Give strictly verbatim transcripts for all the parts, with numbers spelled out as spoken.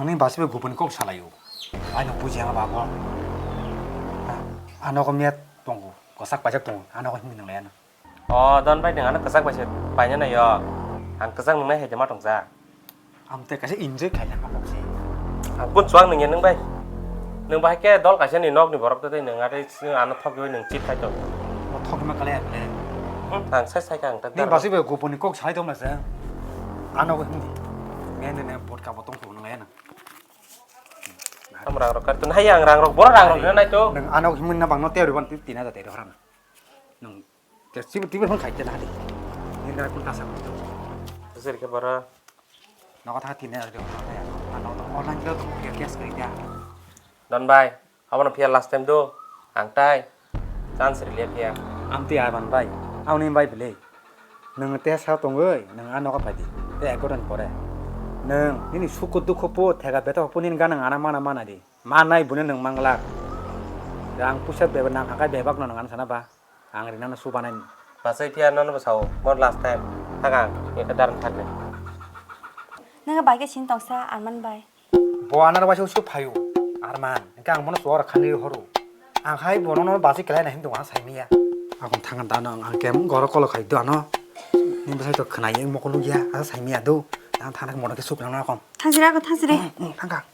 Ang ni basi bai gupuni kok salaio. Ai no buji ang babo. Ano ko miat tongo. Kosak pajak tongo. Ano ko himni nang laya na. O, Don bai, nwng ano kwchak bai se paina nai o. Ang kwchak nwngnai hai de ma tongsa. Ang tei kaisa enjoy khaina ma kok se. Ang kun chuak nungya nwng bai. Nwng bai ke dol kaisa ni nok ni borok tei nwng atei ano thok bai nwng chip khai tong. Mo thok ma kale ang le. Hmm, ang sai sai ka ang ta. Ni basi bai goponi kok sai tong na se. Ano ko hindi. Ne ne ne bot ka botong ko nang ya na. Am rang rok kar tun hai ang rang rok bor rang rok nai to. Nwng ano himna bang no teri ban tin hajar teri haram. Nwng Te sibu tibu hwn khai te nadi. Ni na kun kasa ko. Sir ke bara. Nogo tha tin hajar de. Ano to online lo to ke cash kari dia. Don bai, abono phiya last time do. Ang tai chance rwliya phiya. Amtwi Arman bai, aoni bai bwlwi. Nwng teha sa tongwi, nwng a nogo phaidi. Tei ek ghonta ni pore. Nwng nini sukhu dukhu po, thega beta po nini gana ngana mana mana di. Manai buni nwng manglak. Rang puisa bebak nang khakai bebak no nang sana ba. Ang rinano su banai. Masai phiya nono bo sao, bor last time. Thakang, eka daran thakne. Nang bai ke sin tongsa Arman bai. Bo anar waisa usu phaio. Arman, engke ang bono chuwar khani horo. Ang hai bono no basi kelai na hindu ang saimiya. Akon thang dano ang kem goro kolo khai do ano. Ni bwsai to khnai eng mokol ya, ang saimiya do. Ang thang bono ke suk nang akon. Thangsira ko thangsire. Hmm, hmm, thangka.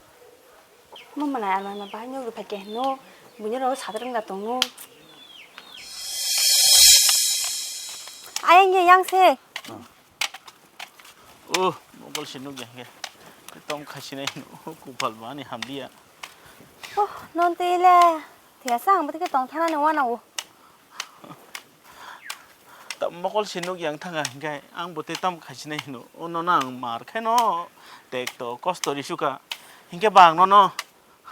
Mo mana Arman ma bahai nyok rupai ke no. Bunyo ro sadreng da tongo. Ayang ye yang se. Oh, mokol se nukya hwnkhe. Tom khaisinai hino, kupal bani hamliya. Oh, non twi le. Thiyasa ang bwtwi khe tong thana ni wana o. Tam mokol se nukya wng thanga hwnkhe, ang bwtwi tam khaisinai hino. O nono ang mar khe no, tek to kosto ri suka. Hwnkhe ba ang nono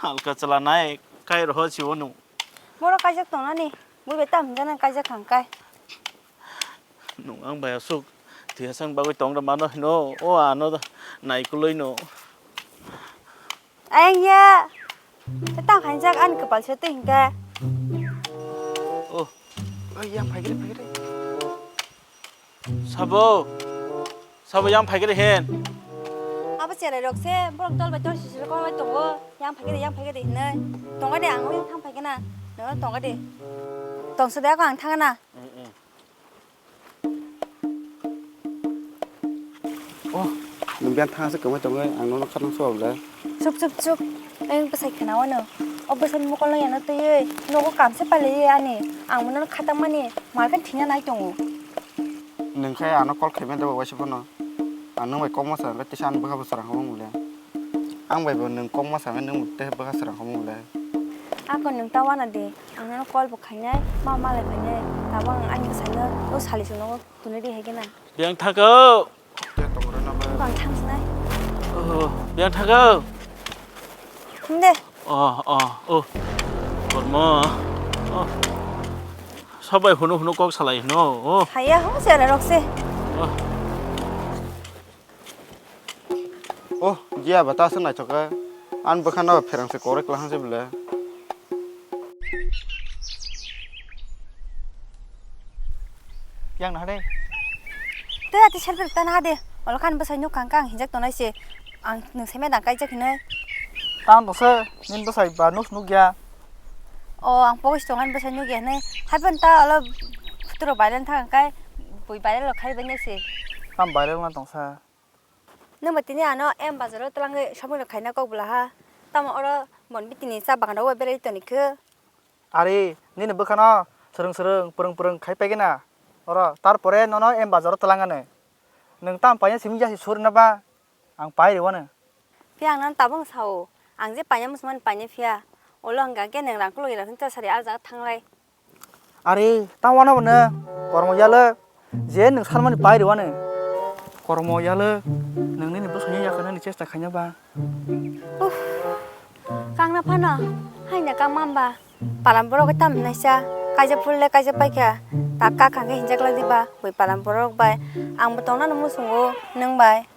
halka chwla nai kai roho si o nung. Boro kaijak tongnani, bui bai tam hinjana kaijak kha hwnkhe. Nung ang bai aswk thiyasang bagwi tong rw mano hino, o ano naikolwi no. Ayang ya, tang khainjak ani kwpal se twi hwnkhe. Oh, oi yang phaikre phaikre. Sabo, sabo yang phaikre hen. Abo cherai rok se borok dol bai dol sisir kok lai tongo, yang phaikre yang phaikre hinwi. Tonga de ang oi thang phaikena, nang tonga de. Tongsa de ako ang thangana. Oh, nwng biyang thang aswk kwmai tongwi ang nono khatang suwak le. Chuk chuk chuk, ang bwsai khwnao no. O bwsai mokol no yano twiwi nogo kamse pailaiwi ani. Ang bono khatang mani market thwina nai tongo. Nwng khe ano call khaimani da waisa phano. Ang nwng bai kokma sa kisa ani bwkha bwsarang hamung le. Ang bai bo nwng kokma sa nwng tei bwkha srang hamung le. Ako nwng ta wana di, ang nono call bo khainai, ma malai phainai, tabuk ang ani bwsaino o sali chwngno tuni di hai khe na. Biyang thangkho. Tei tong rwna bai. Bang thang sinai. Oh, biyang thangkho. Hum de. Oh, oh, oh. Kormo. Oh. Sabai hunu hunu kok salai hino. Oh. Saya hung se rok se. Oh. Oh, giya ba ta se naithok khe. Ani bwkha no pherang se koroi kwlahang se bwle. Yang na de. Te ati selfie ta na de. Olo kan bwsai nuk kang kang hinjak tonai se. Ang nwng seme dang kaijak hinai. Tang tong se, nini bwsai ba nuk nuk ya. O, ang pogis tong ani bwsai nuk ya hinai. Hai pon ta olo photo rok viral thang kai. Bui viral rok khai banya se. Tam viral na tong sa. Nwng ba tini ano M bazar o twlangwi shopping rok khaina kok bwla ha. Tamo oro bon bitini cha bagan rok bai berai toni khe. Ari, nini bwkhano swrwng swrwng pwrwng pwrwng khai paigena. Oro, tarpore nono M bazar o twlangani. Nwng tam paina simi jasi surina ba, ang pai rwano. Phiya ang nang tabuk sao, ang je paina muchungmani paina phiya. Ulo hwnkha khe nwng rang kulugwi rang sari ah jaga thanglai. Are, ta wano bo nwng kormo yalo, je nwng sanmani pai rwani. Kormo yalo, nwng nini bwskango yakarnani chesta khaina ba. Uff, kangna phano, haina kang mamba. Palam borok tam hinaisa, kaisa phul le kaisa paikha. Ta kak kha khe hinjak lai diba, bui palam borok bai. Ang bo tongnani muchungo, nwng bai.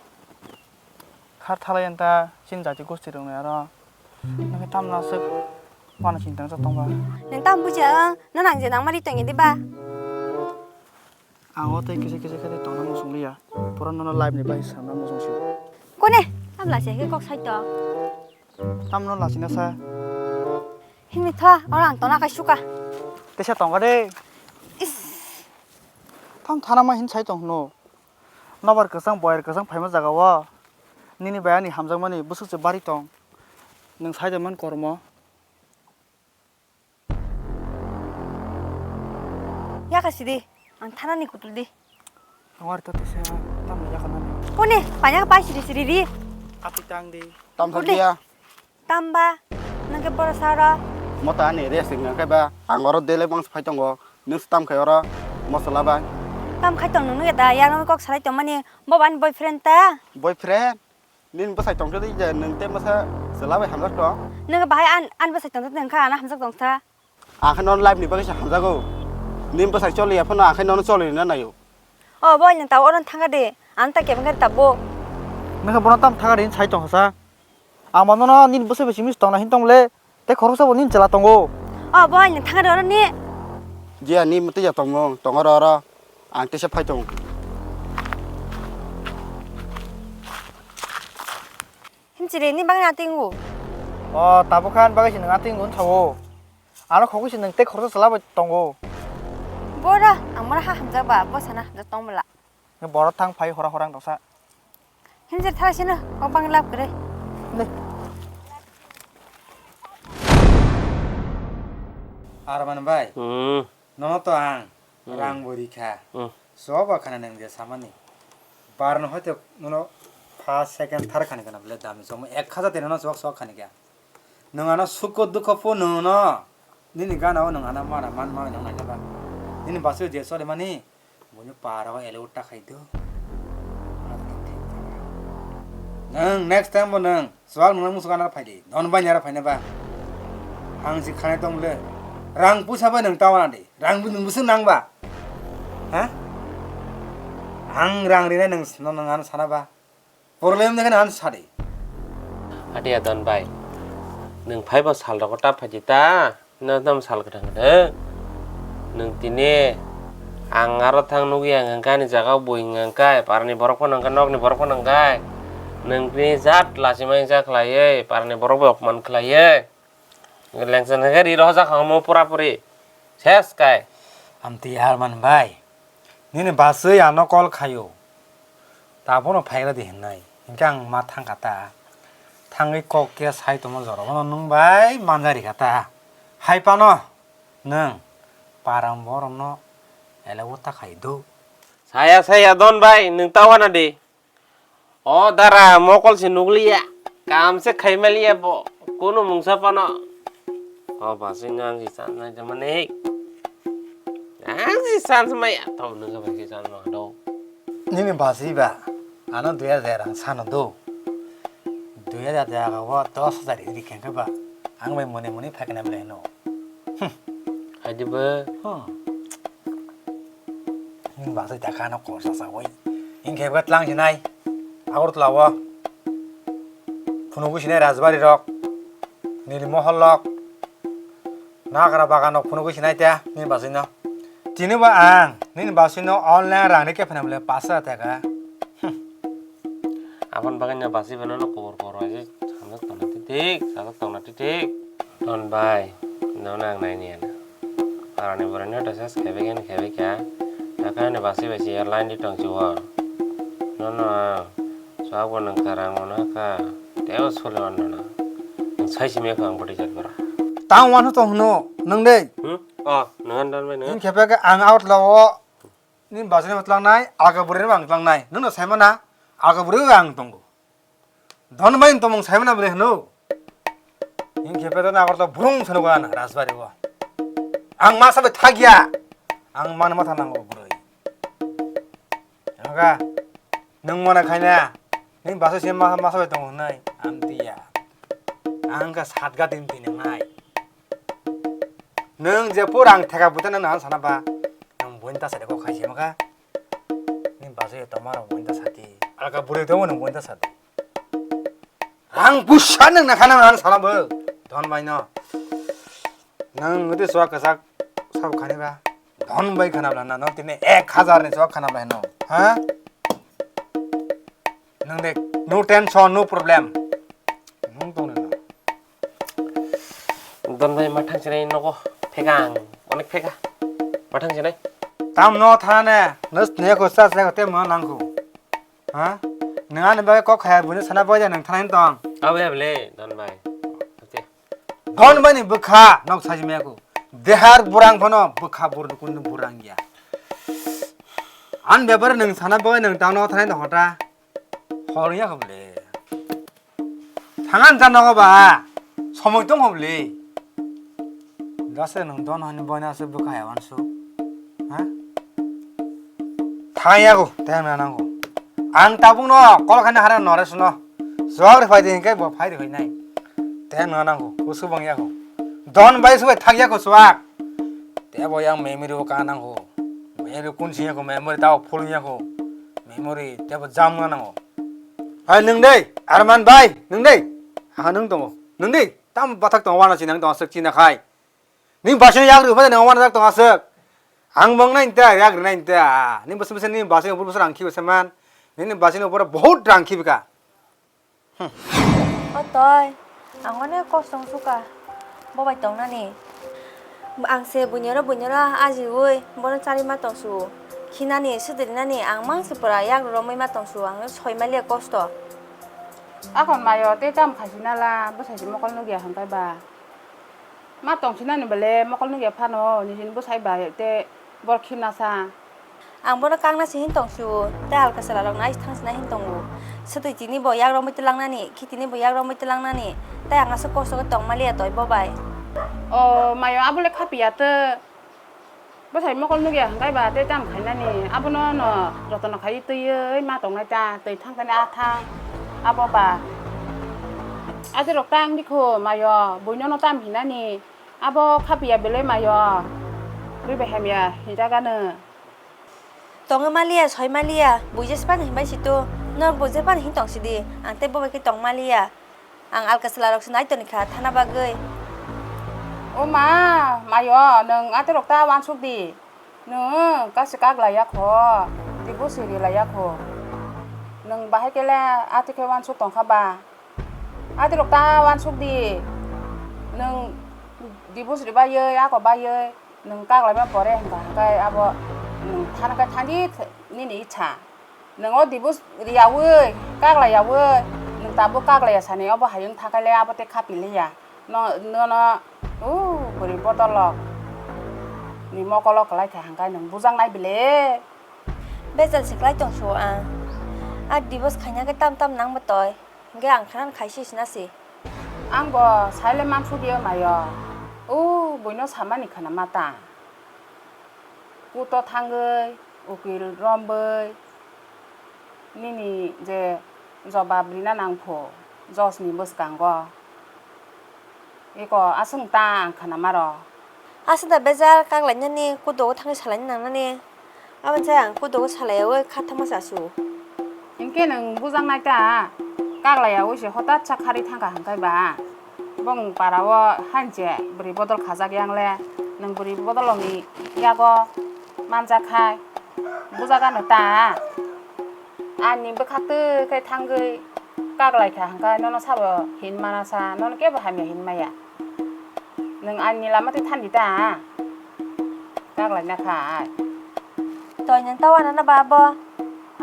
Khar thalai anta chini jati gosti rok ni aro. Nang tam na sik wana chini tang tong ba. Nang tam buja, nang nang je nang mari tong di ba. Ang o tei kisa kisa khe tong na muchung liya. Pura nono live ni bai sam na muchung si. Kone, tam la se khe kok sai to. Tam no la china sa. Himi tha, ora ang tong na kai suka. Tesa tong ga de. Is. Tam thana ma hin sai tong no. Nobar kwchang, boyar kwchang phaima jaga o. Nini bai ani hamjakmani bwswk se bari tong. Nwng sai de man kormo. Yaka sidi, ang thanani kutul di. Ang ar to tisa tam yaka nani. Kone, panya pai sidi sidi di. Api tang di. Tam Kutul di. Thok dia. Tamba, nang khe boro sara. Mota ani rest wngkha khe ba, ang oro daily mangsa phai tongo. Nwng se tam khai oro mosola bai. Tam khai tong nung nung da, yang nang kok salai tong mani, bo ani boyfriend ta. Boyfriend? Nini bwsai tong khe je nwng tei masa chwla bai hamjak tong? Nwng bahai an, an bwsai tong khe nwng kha ano hamjak tong sa. Ang khe nono life ni bagwi se hamjago. Nini bwsai choli ya phano ang khe nono choli rwna naio. O boy, nwng tabuk oro thangkha de. Ang ta kebeng khe tabuk. Nwng khe bono tam thangkha de hinwi sai tongkha sa. Ang bo nono nini bwsai bai simi tongna hin tong le. Tei khoroksa bo nini chwla tongo. O boy, nwng thangkha de oro ni. Jia, ni mwtwi ya tongmung, tong oro oro. Ang teisa phai tongo. Himchiri, ni bagwi natingo. O, tabuk khan bagwi se nwng atingo wng sao. Ano khogwi se nwng tei khoroksa chwla bai tongo. Bora, ang mora ha hamjak ba, bo sana hamjak tong bwla. Borok thang phai hora hora wng tongsa. Himchiri thang sino, kok bang lab kwrwi. Arman bai. Hmm. Nono to ang Hmm. rang bo rikha. Hmm. Sobo khana nang je samani. Bar no hoite nono first, second, third khani kana bole dam ni somo ek hajar teno no sok sok khani kya. Nung ano sukho dukho pho nung no nini gana o nung ano mana man ma nung nai ba. Nini basu je sole mani. Buini para o ele utta khai do. Nang next time bo nang swak nang musu kana phai di. Don bai nyara phai na ba. Ang si khane tong le. Rang pusa ba nang tawa di. Rang bu nang musu nang ba. Ha? Ang rang rina nang nang sana ba. Problem de kan sadi. Ati adon bai. Nung phai bo sal rok ta phai di ta. No tam sal kwthang kwthang. Nung tini ang aro thang nugwi ang hwnka ni jaga bui hwnka parani borok phano hwnka nokni borok phano hwnka. Nung tini jat lachimai jak khlaiwi parani borok bai opman khlaiwi. Lengsa hwnka ri rohorjak kha omo pura puri. Ses kai. Amtwi Arman bai. Nini basui ano call khaio. Tabono phaigra di hinwi. Hinkhe ang ma thangkha ta. Thangwi kok khe sai tongma jorok. Bono nwng bai manjari kha ta. Hai pano nwng param borokno elego ta khai do. Saya, saya, Don bai, nwng ta wana di. O dara, mokol se nukliya, kam se khaimaliya bo, kunu mungsa phano. O basui no ang se chance nai tongmani. Ang se chance maya, tamo nungkha bai se chance ma do. Nini basui ba, ano dui hajar ang sano do. Dui hajar de aga o dos hajar iri khe ba, ang bai mone mone phaikna belai no. Hmm. Hai di bo. Hmm. Nini basui da khano korsa sa oi. Hinkhe ba tlang sinai. Agartala o. Phunugwi sinai Rajbari rok. Nilmohol rok. Nagra bagan rok phunugwi sinai te nini basui no. Tini bo ang nini basui no online rang ri khe phana bole pash hajar taka. Hmm. Aboni bagwi no basui bo no kubur kubur bai se hamjak tongna thik thik, sajak tongna thik thik. Don bai, nono ang naini ano. Parani boroni hoto ses khaibai khe khaibai kha. Hakhe ani basui bai se line di tong si o. Nono ang swk bo nang kha rang bo no hakha. Tebo sole wan nono. Nwng sai simi kha ang bwtwi jat bwrw. Tang wan hoto hwno nwng de. Hmm? Oh, nang don bai nang. Nwng khe pe ang out lawo. Nini basui no tlangnai, alka bwrwi no ang tlangnai. Nwng no sai mana, alka bwrwi ang tongo. Don bai tongmung sai mana bwrwi hwno. Hinkhe beto na agartala burung sano gana Rajbari o. Ang masa bai thakya. Ang mano matha nango bwrwi. Angka nwng mona khaina. Nini basui se ma masa bai tongo hwnai. Amtiya. Angka satga din din nai. Nwng je pura ang theka buta nang sana ba. Nwng buin ta sade ko khai se maka. Ni basui tomaro buin ta sati. Alka bwrwi tongo nwng buin ta sati. Rang busa nwng na khana nang sana bo. Don bai no. Nwng uti swak kwchak sab khani ba. Don bai khana bla na no tini ek hajar ni swak khana bla no. Ha? Nwng de no tension, no problem. Nwng tong na. Don bai ma thang sinai nogo phega ang. Onek phega. Ma thang sinai. Tam no thane. Nus ne ko sa sa ko te ma nang ko. Ha? Nang ani bai kok khaya bune sana bai nang thana hin tong. Abe abe le Don bai. Oke. Don bai ni bwkha nok saji me ko. Dehar burang phano bwkha bur kun burang ya. An bebare nang sana bai nang tang no thana hin tong hota. Hor ya ko le. Thangan jano ba, somoi tong hobli. Gase nung don hani boina se buka ya wansu. Ha? Thang ya go, teng na nango. Ang tabung no, kol khani hara nore suno. Suak re phai de hinkai bo phai re phai nai. Teng na nango, usu bang ya go. Don bai subai thak ya go suak. Tebo yang memory o ka nang ho. Memory kun sing ya ko, memory tao full ya ko. Memory tebo jam na nang ho. Hai nung dei, Arman bai, nung dei. Ha nung tongo. Nung dei, tam bathak tongo wana sinang tongo sek china khai. Ni basing yak ru phai nang wana tongo sek. Ang bong nai ta yak ru nai ta. Ni bus bus ni basing bus bus rang khibi seman. Ni ni basing ni upor bahut rang khibi ka. O toi, ang onek kosto wng suka, bo bai tongnani. Ang se buinoro buinoro ajiui, bono charwi ma tongsu. Khinani, swdwrinani ang mang se pura yak romwi ma tongsu, ang soi maliya kosto. Akhon mayo tei tam khaisina la, bwsai se mokol nukya hwnkhai ba. Ma tongsinani bele mokol nukya phano, nini bwsai bai tei bor khimnasa. Ang bono kakna se hin tongsu, tei alka chwla rok nai thangsina hin tongo. Swtwi tini bo yak romwi twlangnani, khi tini bo yak romwi twlangnani, tei ang aswk kosto khe tong maliya toi bo bai. O mayo, abo le kha piya tei. Bwsai mokol nukya hwnkhai ba tei tam khainani, abono no jotono khaiwi twiwi ma tongnai ta, twi thang thani a thang, abo ba. Adi rok ta wngdi kho mayo, buino no tam hinani, abo kha piya belai mayo, bui bai hamya hinjagano. Tongwi maliya, soi maliya, bui jesa phano hinbai si to, norok bo jephano hin tong sidi, ang tei bo bai khe tong maliya. Ang alka chwla rok se nai toni kha thana bagwi. O ma, mayo, nwng atirok ta uansuk di. Nwng kasi kak laiya kho, divorce ri laiya kho. Nwng bahai kele ati khe uansuk tong kha ba. Atirok ta uansuk di. Nwng divorce ri baiwi, ako baiwi, nwng kak laima pore hwnkha hwnkhe abo nwng thana khe thani nini icha. Nwng o divorce riyaui, kaglaiyaui, nwng tabuk kaglaiya sani obo hayung thangkhaile abo tei khapilia. No, nono, o, bwrwi bodolrok ni mokolo kwlai kha hwnkhai nwng bujaknai bile. Bejal se kwlai tong su ang. A divorce khaina khe tam tam nang bo toi. Hwnkhe ang khanan khaisi sina se. Ang bo saile mansukya mayo. O, buino samani khana mata. Kuto thangwi, ukil rombwi, nini je jobab rina nangkho, josni bwskango. Iko aswng ta ang khanamaro. Aswk da bejal kaglainani kudogo thangwi salaina nangnani. Aboni sai ang kudogo salaiyaui kha thangma chasu. Hinkhe nwng bujaknai ta, kaglaiyaui se hotat sa kharwi thangkha hwnkhe ba. Bong para o hanse bwrwi bodol khajak yang le, nwng bwrwi bodol ni yago manjak khai, bujak ano ta. Ani bwkhak twi khe thangwi kaglai kha hwnkhe nono sabo hin mana sa, nono kebo hamya hin maya. Nwng ani lama twi thandi ta, kaglai na kha ai. Toi nwng ta wana na ba abo,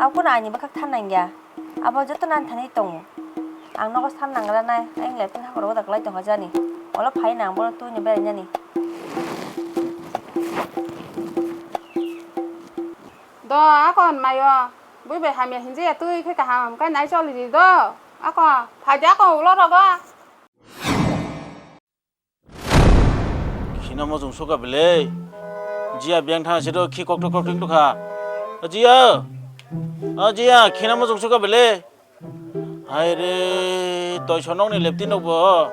abo kuno ani bwkhak than nang ya. Abo joto nan thani tongo. Ang nogo san nangranai, ayang lepin hakoro da kwlai tongkha jani. Olo phai nang bono tui ni berai nani. Do akon mayo, bui bai hamya hinjaya tui khe kaham kai nai choli di do. Ako, phai di ako ulo rogo. Khina mojong suka bele. Jiya biyang thang siro khi kokthok kokthok tokha. O jiya. O jiya, khina mojong suka bele. Hai re, toi sonong ni leptin rok bo.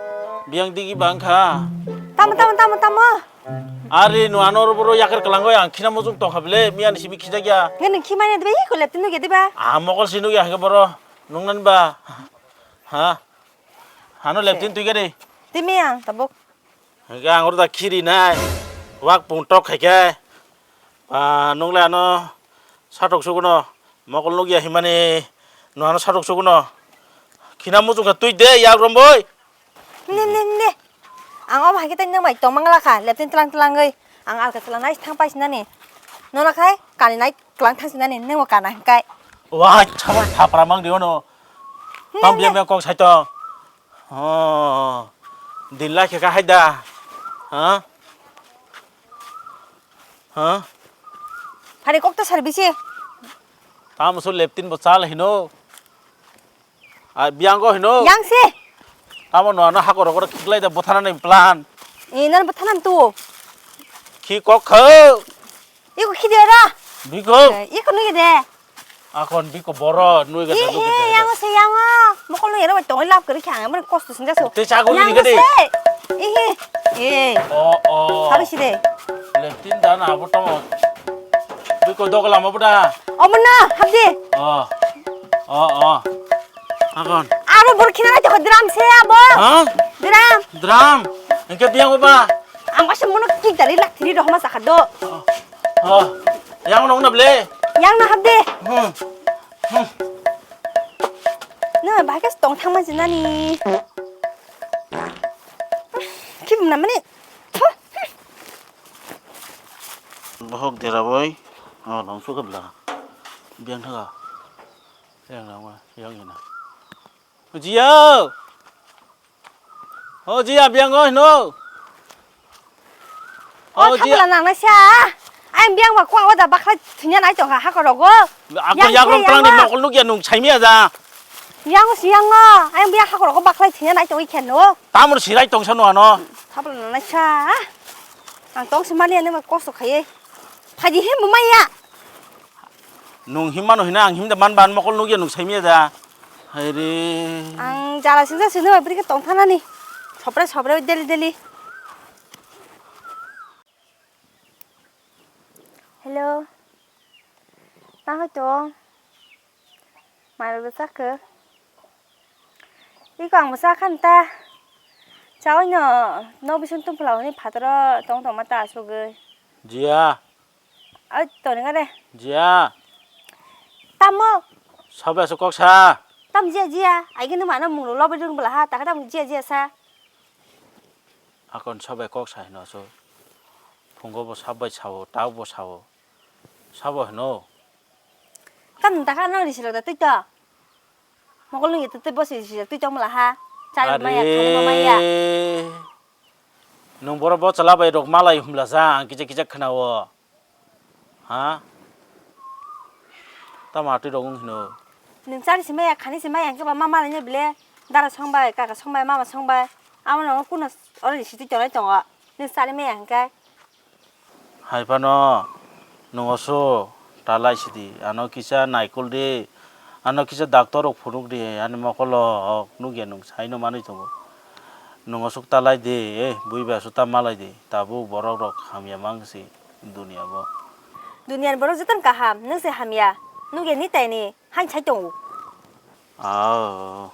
Biyang digi bang kha. Tamo, tamo, tamo, tamo. Ari no ano ro boro yakar kalango yang khina mojong tokha bele. Miya ni simi khijakya. Nge nung khimani debe ko leptin rok deba. Ah, mokol sinuk ya ke boro. Nung nan ba. Ha? Hano leptin twi gari. Timi ang tabuk. Hingke ang oro da khiri nai. Wak pung tok khaike. Ba nung le ano satok suguno. Mokol nugya himani no ano satok suguno. Khina muchung kha twi de yak romboi. Ne ne ne. Ang omo haike tei nang bai tong mangla kha leptin tlang tlangwi. Ang alka tlang nai thang pai sinani. Nono khai kani nai tlang thang sinani nang bo kana hingkai. Wah, chamar thapra mang di ono. Ne, Tam ne. biya me kok sai tong. Oh, din lai khe ka hai da. Ha? Ha? Hari kok to sar bisi. Tamo so leptin bo chal hino. A biang go hino. Yang se. Tamo no ano hakor rok khiklai da bothana ni plan. E nan bothana tu. Khi kok kho. Iko khidi ora. Biko. Eh, iko nui de. Akon biko boro nui ga Ih, nui ga. Yang se yang. Mokol nui ero tong lap kari khang, mane kosto sinja so. Te chago ni Yang gade. se. Ih. Eh. Oh, oh. Sabi si de. Tin dan abo tong. Biko dogol ama buda. Omo na, habdi. Oh. Oh, oh. Akon. Abo bor khina naitokha drum se abo. Ha? Drum. Drum. Engke biang ba. Ang asa mono kick dari lak thiri rohma sakha do. Oh. Oh. Yang nong na ble. Yang na habdi. Hmm. Hmm. Na, bahai kas tong thangma jinani. Kibum na mani. Phu. Bohok dera boi. Oh, nong suka bla. Biang thaga. Yang nang ma, yang ina. Jia! O jia, biang oi no. O jia. Thabla nang na sa. Ang biang ba kwang wada bakhlai thinya nai tong ha, ha ko rogo. Ako yang yagrong yang tang ni ma. Mokol nuk ya nung sai mi aja. Yang si yang no. Ang biang ha ko rogo bakhlai thinya nai tong i khen no. Tamur sirai tong sa no ano. Thabla nang na sa. Ang tong si mani ani ma kosto khai. Phaji he mo maya. Nung him mano hina ang him da man ban mokol nugya nung saimya da. Hai re. Ang jala singsa sini bai beri ke tong thana ni. Sopre sopre daily daily. Hello. Tang hai tong. Mai rok sak khe. Iko ang bwsa khan ta. Chawi no, no bising tong phlao ni phataro tong tong ma ta asugwi. Jia. Ai, toni ngare. Jia. Tamo. Sabai asuk kok sa. Tam jia jia. Ai gini mana mung lo lobi dung bela ha, ta tam jia jia sa. Akon sabai kok sa hino so. Phungo bo sabai sao, tau bo sao. Sabo hino. Tam ta kha nang risi lo da tui to. Mokol nung itu tei bosi si twi tong mala ha. Chari maya, thani maya. Are. Nung borok bo chwla bai rok malai humla sa ang kisa kisa khna o. Ha? Tamo atwi rok wng hino. Nung chari si maya, khani si maya, hwnkhe ba ma malai no bile. Dara song bai, kaka song bai, mama song bai. Amo no kuno oro ni si twi tongnai tongo. Nung chari maya hwnkhe. Hai phano, nwng oso ta lai sidi, ano kisa naikol di, ano kisa doctor rok phunuk di, ani mokolo ok nukya nwng saino manwi tongo. Nwng osuk ta lai di, eh, bui bai aswk ta malai di, tabuk borok rok hamya mang si duniya bo. Duniya ni borok jotono kaham, nwng se hamya, nukya ni taini, hain sai tongo. Ah,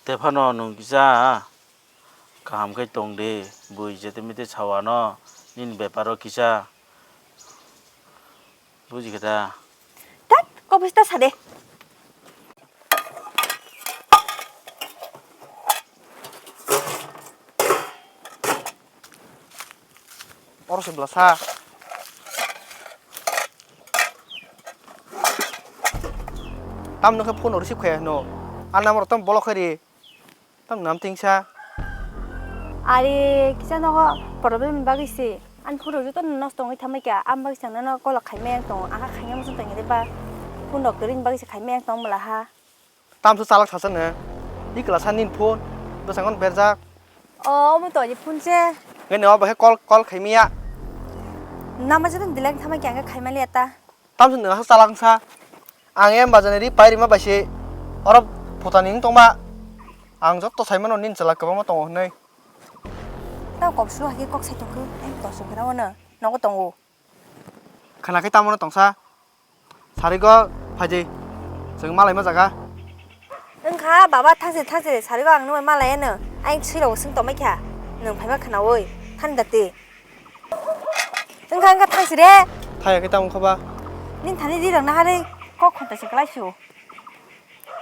tephano nwng kisa, kaham khe tong di, bui jete mete sawano nini beparo kisa. Buji khe da? Tat, kok bista sade. Oro se bwla sa. Tamno khe phone receive khaya hino. A number tam block khairi. Tam nam tingsa. Ari kisa nogo problem ni bagwi se. Ani phone rok joto no nosto wngwi thamai kha. Am bagwi chang nono call khaimai ang tongo. Ang kha khaina muchung tongya de ba. Phone rok kwrwini bagwi se khaimai ang tong mala ha. Tamso chalak sasa no. I kwlasa nini phone. Bwskango berjak. O, omo to ni phone se. Ngene o bahai call, call khaimaya. Nama joto delete thamai kha ang khaimaliya ta. Tamso nwng aswk chalak wngsa. Ang em bajani ri pai rima bai se oro photani wng tongma. Ang joto saimano nini chwla kwbangma tongo hwnwi. Tamo kok suru hai khe kok sai tongkhe, em to songkhe rao no nogo tongo. Khwna khe tamo no tongsa. Sarigo phaidi. Chwng malaima jaga. Wngkha baba thangse thangse sarigo ang nwng malai ano. Ayang sui rok swng tongmai kha. Nwng phaima khwnawi. Thani da twi. Wngkha wngkha thangsi re. Thaya khe tamo wngkha ba? Nini thani rirok naharwi kok khonta se kwlai sio.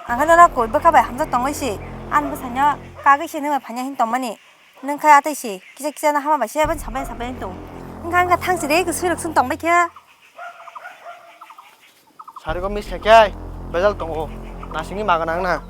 Ang khe nono koi bwkha bai hamjak tongwi si. Ani bwsano kagwi se nwnglai phanya hin tongmani. Nwng khe atwi si kisa kisa no hama bai se aboni sabai sabai wng tong. Wngkha wngkha thangsi re kwsui rok swng tongbai khe. Sarigo miss khe khe bejal tongo. Nasingni maga nang na.